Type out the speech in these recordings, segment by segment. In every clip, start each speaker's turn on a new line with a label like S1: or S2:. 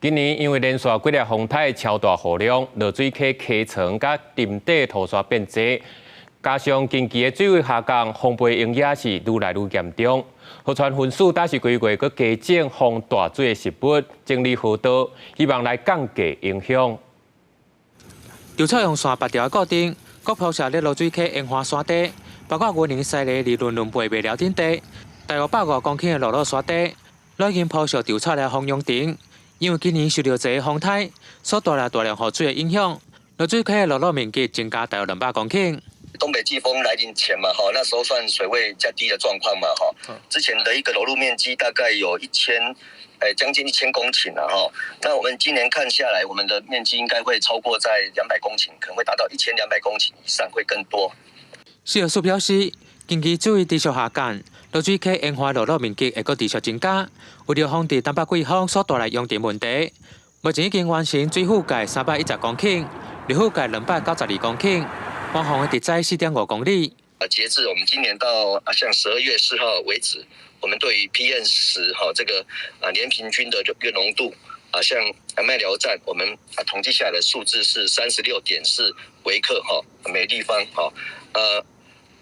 S1: 今年因為連續幾日風颱超大雨量，濁水溪溪床佮沉底塗沙變濟，加上近期的水位下降，風背湧也是愈來愈嚴重。河川分署今是規月閣加種防大水的植物，整理河道，希望來降低影響。
S2: 稻草用線拔掉的固定，閣鋪設咧濁水溪沿岸山地，包括雲林西螺二崙崙背麥寮頂地，大約150公頃的裸露山地，攏已經鋪設稻草來防揚塵。因為今年受著濟風颱所帶來大量雨水的影響，濁水溪的裸露面積增加大約200公頃。
S3: 東北季風來臨前嘛，哈，那時候算水位較低的狀況嘛，哈。之前的一個裸露面積大概有1000，將近1000公頃啦，哈。那我們今年看下來，我們的面積應該會超過在200公頃，可能會達到1200公頃以上，會更多。
S2: 食環署表示，近期水位持續下降，濁水溪沿岸裸露面積會閣持續增加。為著防治東北季風所帶來揚塵問題，目前已經完成水覆蓋310公頃，陸覆蓋292公頃，防洪的直載4.5公里。
S3: 截至我們今年到啊，像12月4號為止，我們對於 PM10哈這個啊年平均的這個濃度啊，像麥寮站，我們啊統計下來的數字是36.4微克哈每立方哈，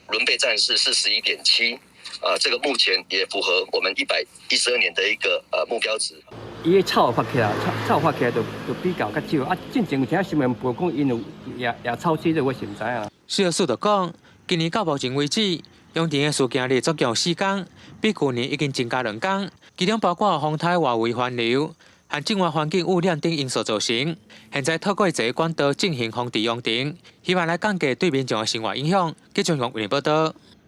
S3: 崙背站是41.7。啊，這個目前也符合我們112年的一個目標值。
S4: 伊的草發起來，草發起來就比較較少。啊，進前有聽新聞報講，𪜶有野野草水，這我是毋知影。
S2: 食環署就講，今年到目前為止，揚塵的事件日總共4工，比舊年已經增加2工。其中包括風颱外圍環流和境外環境污染等因素造成。現在透過這個管道進行防治揚塵，希望來降低對民眾的生活影響。記者用報道。